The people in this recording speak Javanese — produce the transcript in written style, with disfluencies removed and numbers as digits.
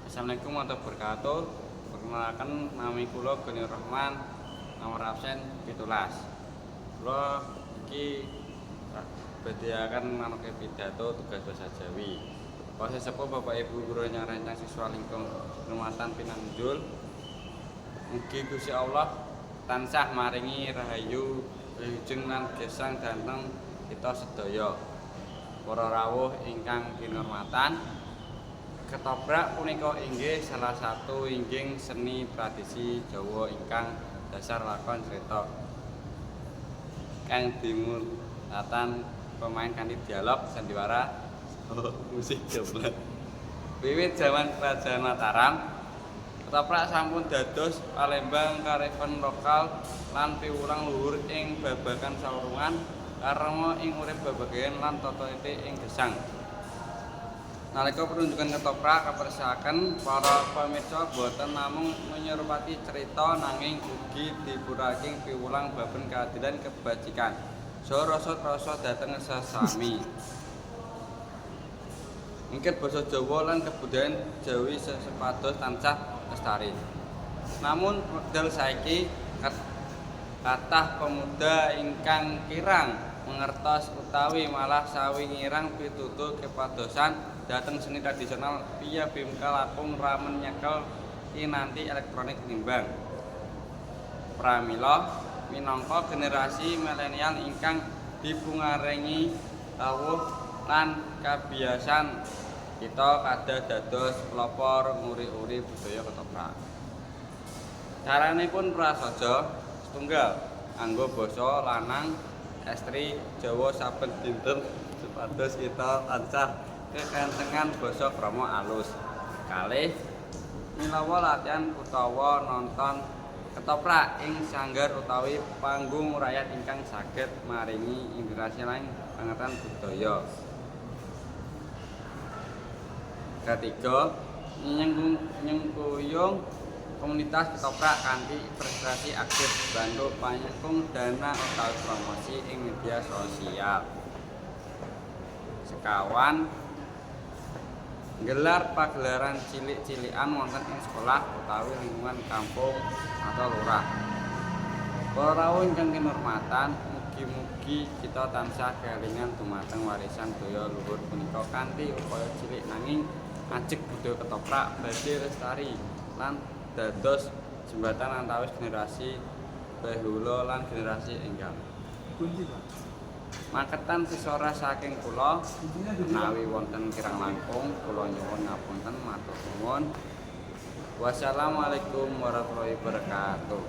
Assalamualaikum warahmatullahi wabarakatuh. Perkenalkan, nami kula Goni Rahman, nomor absen 17. Kula iki badhe akan manoke pidato tugas basa Jawi. Para sesepuh, Bapak Ibu guru, rencang siswa lingkung rumatan pinanjul. Mugi Gusti Allah tansah maringi rahayu, wilujeng lan gesang dhateng kita sedaya. Para rawuh ingkang kinurmatan, ketoprak punika inggih salah satu inggih seni tradisi Jawa ingkang dasar lakon crita kang dimulatan pemain kanthi dialog, sandiwara, musik gamelan. Wiwit jaman Kerajaan Mataram, ketoprak sampun dados palembang kearifan lokal lan piwulang luhur ing babagan sawurungan karma ing urip bebageyan lan tata niti ing gesang. Nalika pertunjukan ketoprak kapersakaken para pamirsa boten namung menyerupati cerita, nanging ugi dipurake piwulang baben keadilan, kebajikan, saha rasa trasa dhateng sesami. Ngket basa Jawa lan kebudayaan Jawi supados tansah lestari. Namun wekdal saiki kathah pemuda ingkang kirang mangertos utawi malah sawingirang pitutuh kepadosan dhateng seni tradisional piyabimka langkung remen nyekel kinanti elektronik tinimbang. Pramila minangka generasi milenial ingkang dipunparingi kawruh lan kabiyasan, kita kadah dados pelopor nguri-uri budaya ketoprak. Caranipun prasaja: setunggal, nganggo basa lanang estri Jawa saben dinten supados kita tansah kekencengan basa krama alus. Kalih, milawa latihan utawa nonton ketoprak ing sanggar utawi panggung rakyat ingkang saged maringi inspirasi lan pangerten budaya. Ketiga, nyengkuyung komunitas ketoprak kanthi prestasi aktif bantu panyengkung dana utawi promosi ing media sosial. Sekawan, nggelar pagelaran cilik-cilikan wonten ing sekolah utawi lingkungan kampung atau lurah. Para rawuh ingkang kinurmatan, mugi-mugi kita tansah kelingan dumateng warisan budaya luhur punika kanthi upaya cilik nanging ajeg, budaya ketoprak badhe lestari lan dados jembatan antawis generasi baheula lan generasi enggal. Kunci, Pak. Maketan sisora saking kula, Kuncinya di menawi wonten kirang langkung kula nyuwun ngapunten, matur nuwun. Wassalamualaikum warahmatullahi wabarakatuh.